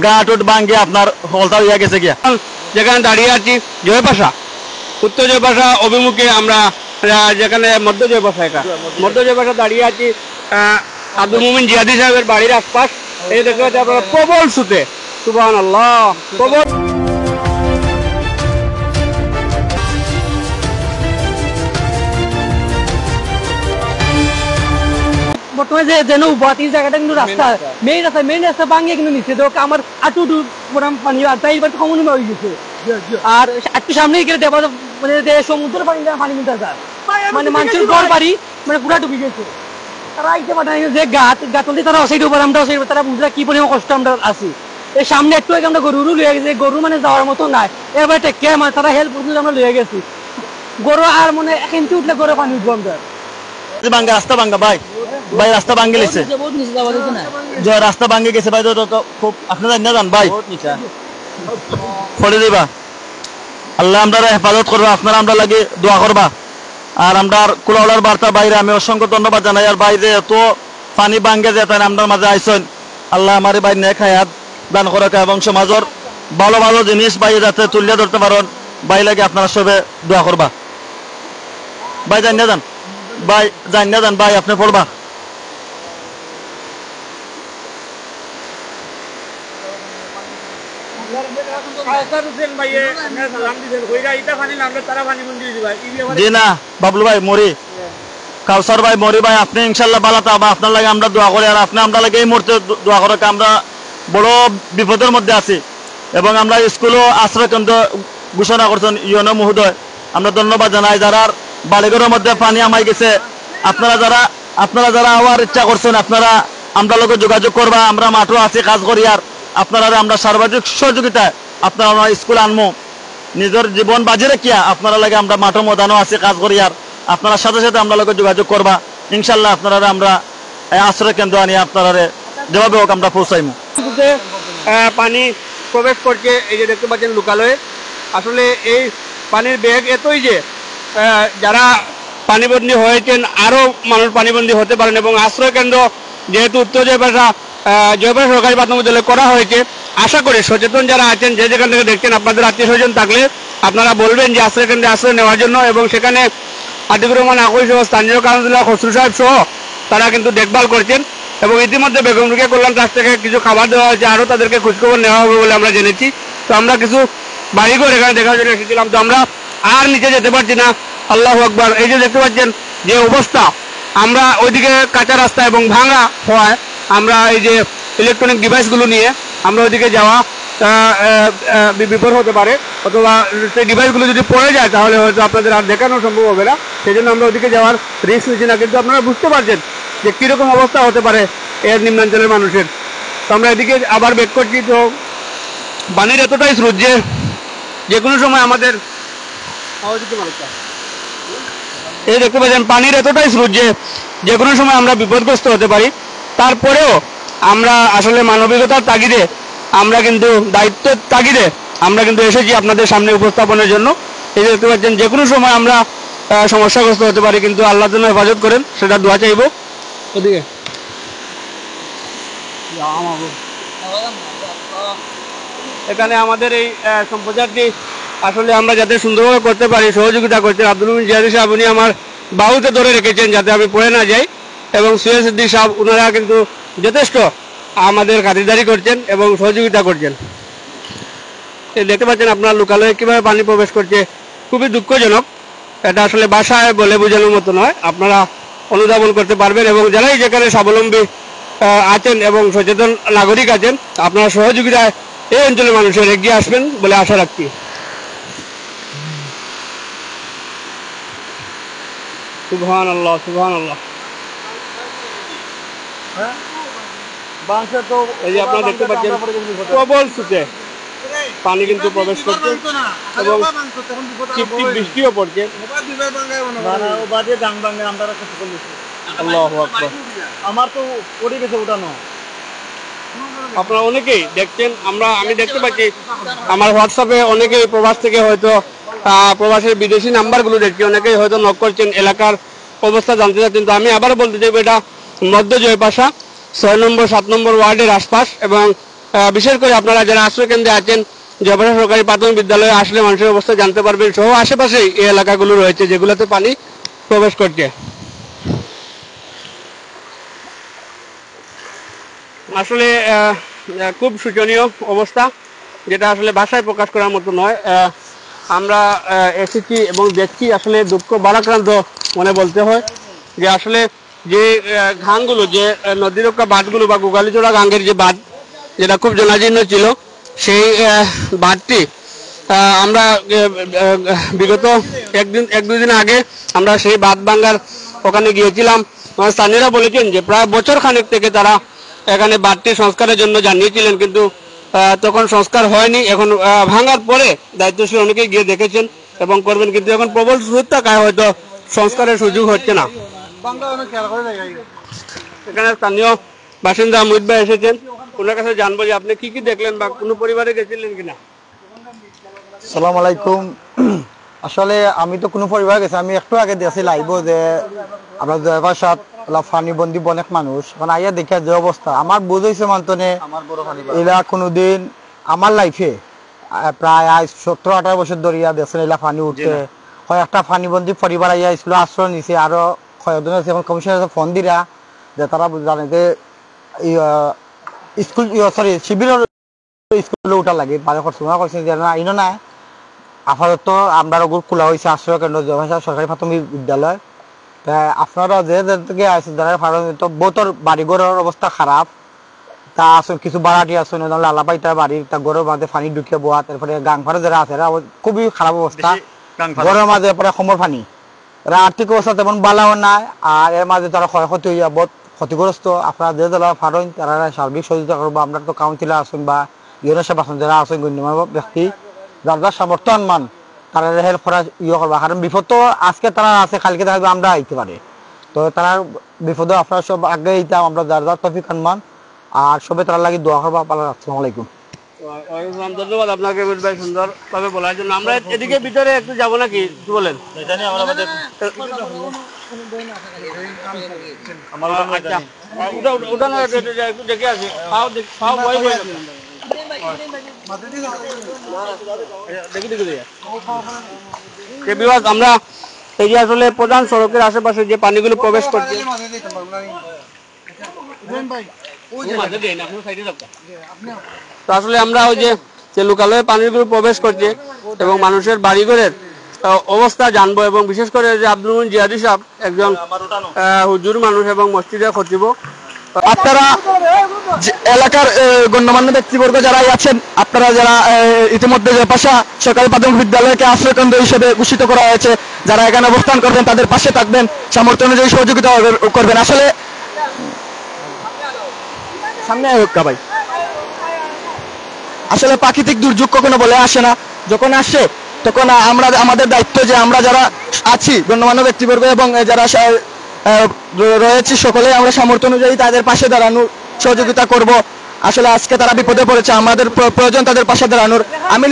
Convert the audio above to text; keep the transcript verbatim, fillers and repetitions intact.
গাঁট উট ভাঙ্গি আপনার হকলতা অইয়া গেছে গিয়া। যেখানে দাঁড়িয়ে আছি জয়পাশা, উত্তর জয়পাশা অভিমুখে আমরা, আহ, যেখানে মধ্য জয়পাশা, এটা মধ্য জয়পাশা দাঁড়িয়ে আছি, আহ, আব্দুল মুমিন জিহাদি সাহেবের বাড়ির আশপাশ। এই দেখতে পাচ্ছেন আপনারা প্রবল স্রোতে, সুবহানাল্লাহ, প্রবল। বর্তমানে যে যেন উবাত, এই জায়গাটা কিন্তু রাস্তা, মেইন রাস্তা, মেইন রাস্তা ভাঙ্গিয়া কিন্তু নিচে দেখো আমার আটু উটু পুরা পানি, আর তাই এবার তো কমন হয়ে গেছে। আর একটু সামনে গেলে দেখবা, মানে, যে সমুদ্রের পানি, পানি কিন্তু আছে। মানে, মানুষের ঘর বাড়ি, মানে, পুরা ডুবে গেছে। তারা আইতে পারে না, যে গাত, গাত বলতে তারা অসাইড উপর, আমরা অসাইড, তারা বুঝলা কি পরিমাণ কষ্ট আমরা আছি। এই সামনে একটু আগে আমরা গরু উরু লইয়া গেছে, গরু, মানে, যাওয়ার মতো নাই। এবার টেকে, মানে, তারা হেল্প করতে আমরা লইয়া গেছি। গরু আর, মানে, এক ইঞ্চি উঠলে গরু পানি উঠবো আমরা। ভাঙ্গা, রাস্তা ভাঙ্গা ভাই, ভাই রাস্তা ভাঙ্গি লিছে। বহুত নিচে যাওয়া যেত না। যে রাস্তা ভাঙ্গি গেছে ভাই, তো, তো, তো খুব আপনি জানেন না জান ভাই। বহুত নিচে। পড়ে দিবা। আল্লাহ আমরারে হেফাজত করবা, আপনারা আমরা লাগি দোয়া করবা। আর আমরার কুলাউড়ার বার্তা ভাইরে আমি অসংখ্য ধন্যবাদ জানাই। আর ভাইরে এত পানি ভাঙ্গে যে তাই আমরার মাঝে আইছইন, আল্লাহ আমারে ভাই নেক হায়াত দান করুক এবং সমাজর ভালো ভালো জিনিস ভাই যাতে তুলিয়া ধরতে পারইন, ভাই লাগি আপনারা সবে দোয়া করবা। ভাই জানিয়া যান, ভাই জানিয়া যান, ভাই আপনি পড়বা। কাউসার হোসেন ভাইয়ে আপনারা সালাম দিছেন, কইরা ইটা পানি নামলে তারা পানি বন্দি হয়ে যাবে। জি না, বাবলু ভাই, মরি। কাউসার ভাই, মরি ভাই, আপনি ইনশাল্লাহ ভালা থাকবা, আপনার লাগি আমরা দোয়া করি, আর আপনি আমরা লাগি এই মুহূর্তে দো-, দোয়া করুক, আমরা বড় বিপদের মধ্যে আছি এবং আমরা স্কুলও আশ্রয় কেন্দ্র ঘোষণা করছেন ইউএনও মহোদয়, আমরা ধন্যবাদ জানাই। যারার বাড়িঘরের মধ্যে পানি হামাই গেছে, আপনারা যারা, আপনারা যারা আওয়ার ইচ্ছা করছেন, আপনারা আমরা লগে যোগাযোগ করবা, আমরা মাঠও আছি কাজ করি, আর আপনারা আমরা সার্বিক সহযোগিতায় আপনারা আমরা স্কুল আনমু। নিজর জীবন বাজি রাখিয়া আপনারা লাগে আমরা মাঠো ময়দানো আছি কাজ করি, আর আপনারা সাথে সাথে আমরা লগে যোগাযোগ করবা। ইনশাল্লাহ আপনারা আমরা, এ, আশ্রয় কেন্দ্র আনি আপনারা যেভাবে হোক আমরা পৌঁছাইমু। আহ, পানি প্রবেশ করছে, এই যে দেখতে পাচ্ছেন লোকালয়ে। আসলে এই পানির বেগ এতই যে, আহ, যারা পানিবন্দী হয়েছেন, আরও মানুষ পানিবন্দী হতে পারেন এবং আশ্রয় কেন্দ্র যেহেতু উত্তর জয়পাশা, আহ, জয়পাশা সরকারি প্রাথমিক বিদ্যালয়ে করা হয়েছে, আশা করি সচেতন যারা আছেন, যে যেখান থেকে দেখছেন, আপনাদের আত্মীয় স্বজন থাকলে আপনারা বলবেন যে আশ্রয় কেন্দ্রে আশ্রয় নেওয়ার জন্য, এবং সেখানে আতিকুর রহমান আকবর সহ স্থানীয় কাউন্সিলর খসরু সাহেব সহ তারা কিন্তু দেখভাল করছেন। এবং ইতিমধ্যে বেগম রোকেয়া কল্যাণ ট্রাস্ট থেকে কিছু খাবার দেওয়া হয়েছে, আরও তাদেরকে খোঁজখবর নেওয়া হবে বলে আমরা জেনেছি। তো আমরা কিছু বাড়িঘর এখানে দেখার জন্য এসেছিলাম, তো আমরা আর নিচে যেতে পারছি না। আল্লাহু আকবার, এই যে দেখতে পাচ্ছেন যে অবস্থা, আমরা ওইদিকে কাঁচা রাস্তা এবং ভাঙা হওয়ায় আমরা এই যে ইলেকট্রনিক ডিভাইসগুলো নিয়ে আমরা ওইদিকে যাওয়া, আহ, আহ, আহ, বি-, বিপদ হতে পারে, অথবা সেই ডিভাইসগুলো যদি পড়ে যায় তাহলে হয়তো আপনাদের আর দেখানো সম্ভব হবে না। সেই জন্য আমরা ওইদিকে যাওয়ার রিস্ক নিচ্ছি না, কিন্তু আপনারা বুঝতে পারছেন যে কীরকম অবস্থা হতে পারে এর নিম্নাঞ্চলের মানুষের। তো আমরা এদিকে আবার ব্যাক করছি, তো পানির এতটাই স্রোত যে যে কোনো সময় আমাদের এই দেখতে পাচ্ছেন পানির এতটাই স্রোত যে যে কোনো সময় আমরা বিপদগ্রস্ত হতে পারি। তারপরেও আমরা আসলে মানবিকতার তাগিদে, আমরা কিন্তু দায়িত্বের তাগিদে আমরা কিন্তু এসেছি আপনাদের সামনে উপস্থাপনের জন্য। এই যে দেখতে পাচ্ছেন যে কোনো সময় আমরা, আহ, সমস্যাগ্রস্ত হতে পারি, কিন্তু আল্লাহ যেন হেফাজত করেন, সেটা দোয়া চাইবো। ওদিকে এখানে আমাদের এই, আহ, সম্প্রচারটি আসলে আমরা যাতে সুন্দরভাবে করতে পারি, সহযোগিতা করছেন আব্দুল মুমিন জিহাদি সাহেব। উনি আমার বাহুতে ধরে রেখেছেন যাতে আমি পড়ে না যাই, এবং সুহেল সিদ্দিক সাহেব, ওনারা কিন্তু যথেষ্ট আমাদের খাতিরদারি করছেন এবং সহযোগিতা করছেন। এই দেখতে পাচ্ছেন আপনার লোকালয়ে কীভাবে পানি প্রবেশ করছে, খুবই দুঃখজনক। এটা আসলে ভাষায় বলে বোঝানোর মতো নয়, আপনারা অনুধাবন করতে পারবেন। এবং যারাই যেখানে স্বাবলম্বী, আহ, আছেন এবং সচেতন নাগরিক আছেন, আপনারা সহযোগিতায় এই অঞ্চলের মানুষের এগিয়ে আসবেন বলে আশা রাখছি। সুবহানাল্লাহ, সুবহানাল্লাহ। এই যে আপনারা দেখতে পাচ্ছেন, প্রবল স্রোতে পানি কিন্তু প্রবেশ করছে এবং টিপ টিপ বৃষ্টিও পড়ছে। আল্লাহু আকবার। আমার তো পড়ে গেছে ওটা না। আপনারা অনেকেই দেখছেন, আমরা, আমি দেখতে পাচ্ছি আমার WhatsApp-এ অনেকেই প্রবাস থেকে হয়তো, আহ, প্রবাসের বিদেশি নাম্বারগুলো দেখছি, অনেকেই হয়তো নক করছেন, এলাকার অবস্থা জানতে চাচ্ছেন। তো আমি আবারও বলতে চাইবো, এটা মধ্য জয়পাশা ছয় নম্বর, সাত নম্বর ওয়ার্ডের আশপাশ এবং আহ, বিশেষ করে আপনারা যারা আশ্রয় কেন্দ্রে আছেন, জয়পাশা সরকারি প্রাথমিক বিদ্যালয়ে আসলে মানুষের অবস্থা জানতে পারবেন, সহ আশেপাশেই এই এলাকাগুলো রয়েছে যেগুলোতে পানি প্রবেশ করছে। আসলে আহ, আহ, খুব শোচনীয় অবস্থা, যেটা আসলে ভাষায় প্রকাশ করার মতো নয়। আহ, আমরা আহ, এসেছি এবং দেখছি, আসলে দুঃখ ভারাক্রান্ত মনে বলতে হয় যে আসলে যে আহ, গাঙগুলো, যে আহ, নদীর একটা বাঁধগুলো বা গোগালিচড়া গাঙের যে বাঁধ, যেটা খুব জনাজীর্ণ ছিল, সেই আহ, বাঁধটি আহ, আমরা আহ, আহ, বিগত একদিন, এক দুই দিন আগে আমরা সেই বাঁধ ভাঙার ওখানে গিয়েছিলাম। আমার স্থানীয়রা বলেছেন যে প্রায় বছর খানেক থেকে তারা এখানে বাঁধটি সংস্কারের জন্য জানিয়েছিলেন, কিন্তু আহ, তখন সংস্কার হয়নি। এখন আহ, ভাঙার পরে দায়িত্বশীল অনেকে গিয়ে দেখেছেন এবং করবেন, কিন্তু এখন প্রবল স্রোত থাকায় হয়তো সংস্কারের সুযোগ হচ্ছে না। এখানে স্থানীয় বাসিন্দা মুহিত ভাই এসেছেন, ওনার কাছে জানবো যে আপনি কি কি দেখলেন বা কোনো পরিবারে গেছিলেন কিনা। সালাম আলাইকুম। আসলে আমি তো কোনো পরিবার গেছি, আমি একটু আগে দেখছি লাইভও যে আমরা জয়পাশাত ওলা পানি বন্দি অনেক মানুষ, এখন আইয়া দেখিয়া যে অবস্থা, আমার বুঝ হইছে মান্তনে এলা কোনোদিন আমার লাইফে প্রায় আজ সতেরো আঠারো বছর ধরিয়া দেখছেন এলা পানি উঠছে। কয়েকটা পানি বন্দি পরিবার আইয়া স্কুলে আশ্রয় নিছে, আরো কয়েকজন আছে, এখন কমিশনার ফোন দিরা যে তারা জানে যে স্কুল, সরি, শিবিরের স্কুলে উঠার লাগি বারে করছে, ওরা করছে যে না, ইনো না, আপাতত আমরা ওগুলো খোলা হয়েছে আশ্রয় কেন্দ্র জয়পাশা সরকারি প্রাথমিক বিদ্যালয়। তা আপনারা যে যে থেকে আছেন, যারা পারেন, তো বহুতর বাড়ি ঘরের অবস্থা খারাপ। তা আসুন, কিছু বাড়াটি আসুন, নাহলে আলাপাইতার বাড়ি, তা ঘরের মাঝে পানি ঢুকে বওয়া, তারপরে গাংফারে যারা আছে, এরা অব-, খুবই খারাপ অবস্থা। বেশি গাংফারে। ঘরের মাঝে পরে কোমর পানি, এরা আর্থিক অবস্থা তেমন ভালো নাই, আর এর মাঝে তারা ক্ষয়ক্ষতি হইয়া বহুত ক্ষতিগ্রস্ত। আপনারা যে যারা পারেন, তারা সার্বিক সহযোগিতা করবো। আমরা তো কাউন্সিলর আছেন বা ইউনো সাহেব আছেন, যারা আছেন গণ্যমান্য ব্যক্তি, যার যার সামর্থ্য আনমান, তারা হেল্প করা ইয়ে করবা। কারণ বিপদ তো আজকে তারা আছে, কালকে দেখা যাবে আমরা আইতে পারে। তো তারা বিপদে আপনারা সব আগে এইতাম, আমরা যার যার তৌফিক আনমান, আর সবে তারা লাগি দোয়া করবা। পালা, আসসালামু আলাইকুম। ওয়ালাইকুম আসসালাম, ধন্যবাদ আপনাকে মুহিত ভাই সুন্দরভাবে বলার জন্য। আমরা এদিকে ভিতরে একটু যাবো নাকি, কি বলেন? আচ্ছা, ওটা, ওটা, ওটা না, একটু, একটু দেখে আসি। পাও দেখ-, পাও ভয় ভয় লাগছে। দেখি, দেখি, দেখি। যে viewers, আমরা এই যে আসলে প্রধান সড়কের আশেপাশে যে পানিগুলো প্রবেশ করছে, তো আসলে আমরা ওই যে, যে লোকালয়ে পানিগুলো প্রবেশ করছে এবং মানুষের বাড়িঘরের আহ, অবস্থা জানবো এবং বিশেষ করে যে আব্দুল মুমিন জিহাদি সাহেব একজন আহ, হুজুর মানুষ এবং মসজিদের খতিব। আপনারা যে এলাকার আহ, গণ্যমান্য ব্যক্তিবর্গ যারা আছেন, আপনারা যারা আহ, ইতিমধ্যে জয়পাশা সরকারি প্রাথমিক বিদ্যালয়কে আশ্রয় কেন্দ্র হিসেবে ঘোষিত করা হয়েছে, যারা এখানে অবস্থান করবেন তাদের পাশে থাকবেন, সামর্থ্য অনুযায়ী সহযোগিতা করবেন। আসলে সামনে আয় হোক ভাই। আসলে প্রাকৃতিক দুর্যোগ কখনো বলে আসে না, যখন আসে তখন আমরা, আমাদের দায়িত্ব যে আমরা যারা আছি গণ্যমান্য ব্যক্তিবর্গ এবং যারা সা- আহ, র- রয়েছি সকলে আমরা সামর্থ্য অনুযায়ী তাদের পাশে দাঁড়ানোর সহযোগিতা করব। আসলে আজকে তারা বিপদে পড়েছে, আমাদের প্র- প্রয়োজন তাদের পাশে দাঁড়ানোর। আমি